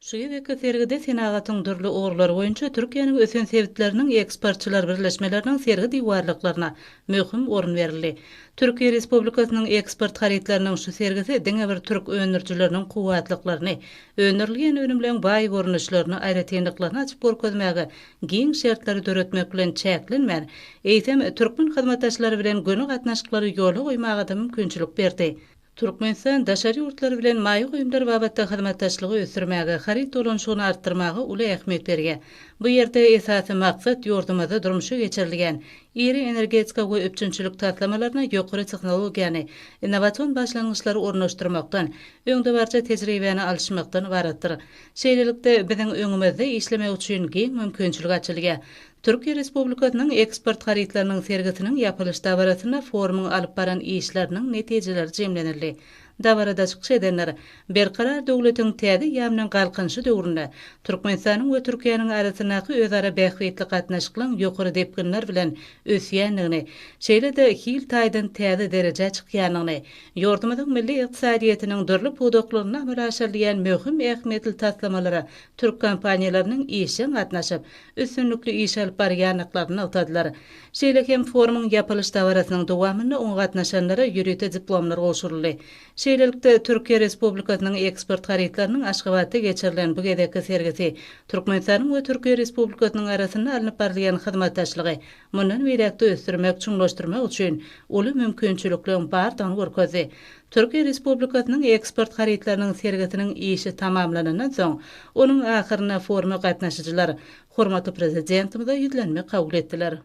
Şu gezekki sergide senagatyň dürli ugurlary boýunça Türkiýäniň ösen sebitleriniň eksportçylar birleşmeleriniň sergi diwarlyklaryna möhüm orun berildi. Türkiýe Respublikasynyň eksport harytlarynyň şu sergisi diňe bir türk öndürijileriniň kuwwatlyklaryny, öndürilýän önümleň baý görnüşlerini, aýratynlyklaryny açyp görkezmäge giň şertleri döretmek bilen çäklenmän, eýsem, türkmen hyzmatdaşlary bilen göni gatnaşyklary ýola goýmaga-da mümkinçilik berdi. Türkmenistan daşary ýurtlar bilen maýa goýumlar babatda hyzmatdaşlygy ösdürmäge, haryt dolanyşygyny artdyrmaga uly ähmiýet berýär. Bu ýerde esasy maksat ýurdumyzda durmuşa geçirilýän iri energetika we üpjünçilik taslamalaryna ýokary tehnologiýany, innowasion başlangyçlary ornaşdyrmakdan, öňdebaryjy tejribäni alyşmakdan ybaratdyr. Şeýlelikde, biziň öňümizde işlemek üçin giň mümkinçilik açylýar. Türkiýe Respublikasynyň eksport harytlarynyň sergisiniň ýapylyş dabarasynda forumyň alyp baran işleriniň netijeleri jemlenildi. Dabarada çykyş edenler Berkarar döwletiň täze eýýamynyň Galkynyşy döwründe Türkmenistanyň we Türkiýäniň arasyndaky özara bähbitli gatnaşyklaryň ýokary depginler bilen ösýändigini, şeýle-de hil taýdan täze derejä çykýandygyny, ýurdumyzyň milli ykdysadyýetiniň dürli pudaklarynda amala aşyrylýan möhüm ähmiýetli taslamalara türk kompaniýalarynyň işjeň gatnaşyp, üstünlikli iş alyp barýandyklaryny nygtadylar. Şeýle hem forumyň ýapylyş dabarasynyň dowamynda oňa gatnaşanlara ýörite diplomlar gowşuryldy. Şeýlelikde, Türkiýe Respublikasynyň eksport harytlarynyň Aşgabatda geçirilen bu gezekki sergisi Türkmenistanyň we Türkiýe Respublikasynyň arasynda alnyp barylýan hyzmatdaşlygy mundan beýläk-de ösdürmek, çuňlaşdyrmak üçin uly mümkinçilikleriň bardygyny görkezdi. Türkiýe Respublikasynyň eksport harytlarynyň sergisiniň işi tamamlanandan soň, onuň ahyrynda foruma gatnaşyjylar hormatly Prezidentimize ýüzlenme kabul etdiler.